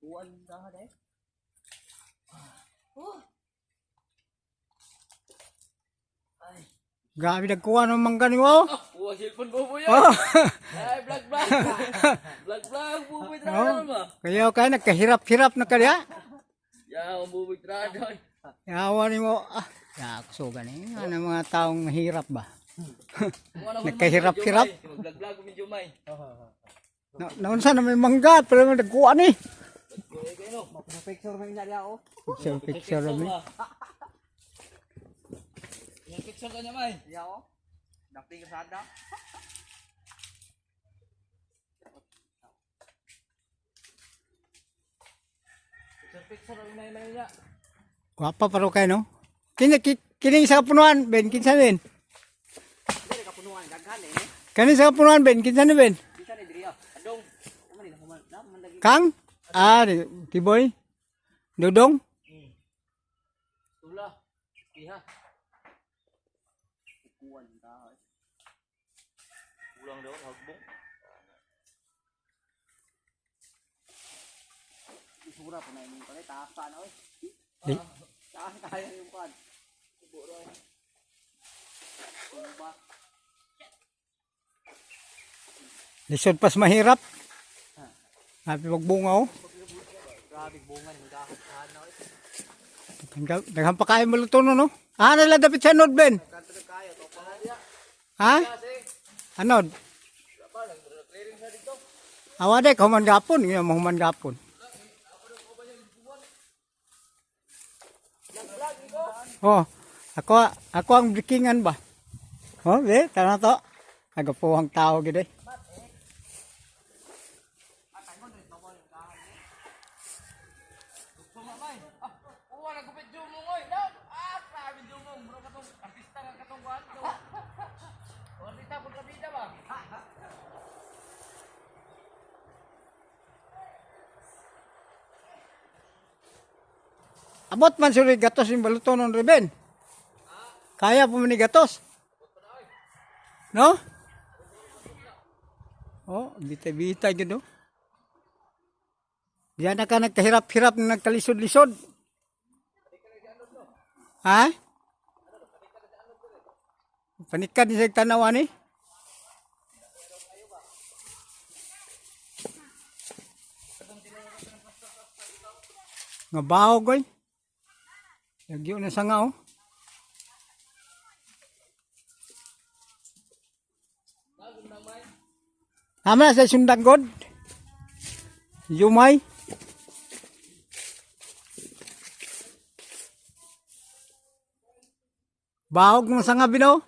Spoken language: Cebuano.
Kuan ka dai. Ay. Grabe nagkuha ng mangga ni mo. Kuha cellphone buboy. Oh. Ay, vlog vlog. Vlog vlog buboy Oh. trado ba? Kaya kaya nagkahirap-hirap na kaya. Ya, ang buboy trado. Yawa ni mo. Ah, ya so gani. Ano mga taong mahirap ba? Nagkahirap-hirap. Vlog vlog ko medyo may. Na, naunsa na may mangga pero may nagkuha ni. Picture man niya ako. Picture picture mi. Yung picture ka niya may. Diya ako. Dakti ka sada. Picture picture ang may may niya. Gwapa paro kay no. Kini kining sa kapunuan Ben kinsa Ben? Dili ka punuan daghan eh. Kani sa kapunuan Ben kinsa ni Ben? Bisa ni diri ah. Adong. Man ni human na man lagi. Kang? Ah, Tiboy. Dudong? Tula. Iha. Kuan ka. Kulang daw hagbong. Isura pa na imong pala taas pa na oy. Di. Taas kaya yung kuan. Ubo ro. Tumba. Lisod pas mahirap. Happy magbunga oh. Grabe bunga ni kahan na oy. Daghan pa kayo maluto no no. Ah, nala dapit sa nod Ben. Ha? Anod? Awa dek human gapon, nga human gapon. Oh, ako ako ang bikingan ba? Oh, be, tara to. Nagapuhang tao gid eh. Kuha na gupit jumong oy. Ah, grabe jumong. Mura katong artista nga katong kuan. Artista kontrabida ba? Abot man suri gatos yung baluto nun Reben. Kaya po man ni gatos. No? Oh, bitay-bitay gid oh. Diyan na ka nagkahirap-hirap na nagkalisod-lisod. Ha? Panikad ni sa tanawan ni. Nga baho goy. Lagyo na sanga oh. Tama na sa sundanggod. Yumay. Bahog mo sanga bino.